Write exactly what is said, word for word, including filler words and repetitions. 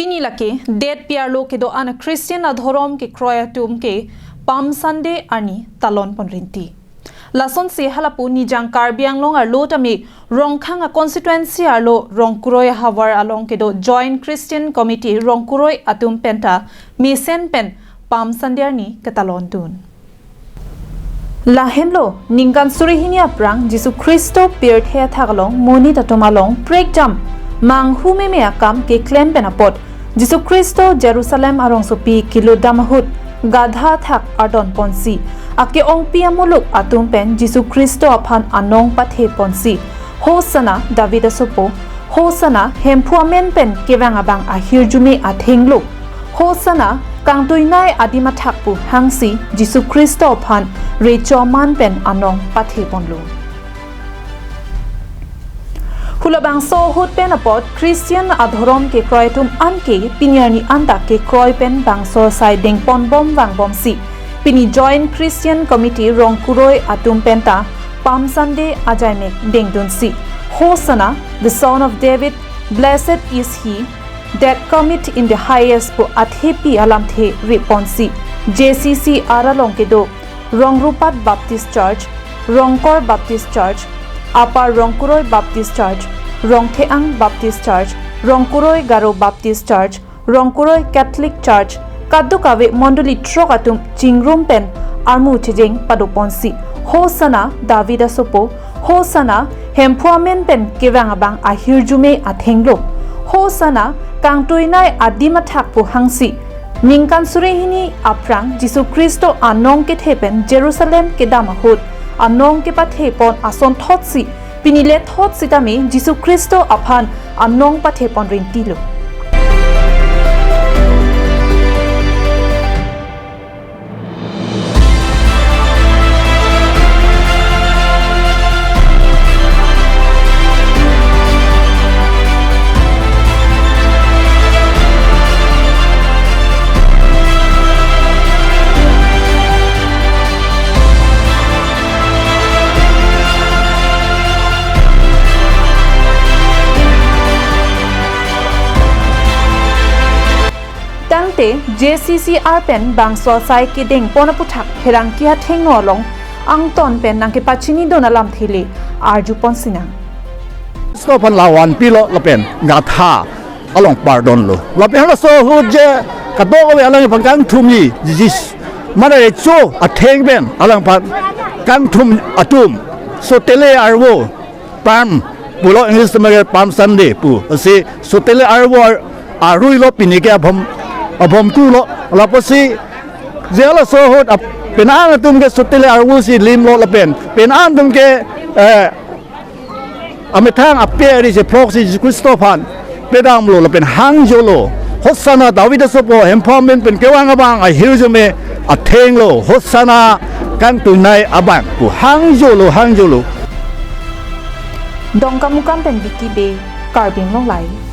Pini lake det piarlo kedo-an Christian adhorom kekroi atum ke Palm Sunday arni talon pon rinti. Lasonsi halapu Nijang Karbi Anglong arlo tame Rongkhang a constituency arlo Rongkroi havar along kedo Joint Christian Committee Rongkroi atum penta mesen pen Palm Sunday arni ketalon dun. Lahenlo, ningkan suri hini aphrang Jisu Khristo pirthe athak along monit atum along prekjam manghu meme akam keklem pen apot, Jisu Khristo Jerusalem arongsopi kelutdam ahut gadha athak ardon ponsi, ake-ongpi amuluk atum pen Jisu Khristo aphan anong pathe ponsi, Hosana David asopo, Hosana Hemphu amen pen kevang abang ahirjume athenglo, Hosana kangtuinai adim athak pu hangsi Jisu Khristo aphan recho aman pen anong pathe ponlo. Halabangso ahut pen apot Christian adhorom kekroi atum anke pini arni anta kekroi pen bangso asai dengponbom vangbomsi, pini Joint Christian Committee Rongkroi atum penta Palm Sunday ajaimek dengdunsi, Hosana, the Son of David, blessed is he that cometh in the highest pu athepi alamthe riponsi, J C C R along kedo Rongrupat Baptist Church, Rongkor Baptist Church, Upper Rongkroi Baptist Church, Rongtheang Baptist Church, Rongkroi Garo Baptist Church, Rongkroi Catholic Church, kadokave mondoli throk atum chingrum pen armu chejeng padoponsi, Hosana David asopo, Hosana Hemphu amen pen kevang abang ahirjume athenglo, Hosana kangtuinai adim athak pu hangsi, ningkan suri hini aphrang Jisu Khristo anong kethe pen Jerusalem kedam ahut anong kepathe pon asonthotsi, pini lethot sitame Jisu Khristo aphan anong pathe pon rintilo. Tangte J C C R pen bangso asai kedengpon aputhak pherangke athengno along angton pen nangkepachinidun alamthe le arjupon sinang. Khristo aphan lavan pilo lapen gadha along pardon lo. Lapen halaso ahut je kadokave alang aphan kangthumji, jis, mane recho atheng pen alang aphan kangthum atum, sotele arvo, Palm pulo, English tame Palm Sunday pu. Lasi sotele arvo ar-, arui lo, pini ke abom, abom tu lo. Lapusi je halaso ahut ap-, penang atum ke sotele arvo si limlo lapen penang atum ke, eh, amethang ape ari si phrok si Jisu Khristo aphan pedamlo lapen hangjolo. Hosana David asopo, Hemphu amen pen kevang abang ahirjume athenglo. Hosana kangtuinai abang pu hangjolo, hangjolo. Dongkamukam pen Vicky Bey, Karbi Anglong Live.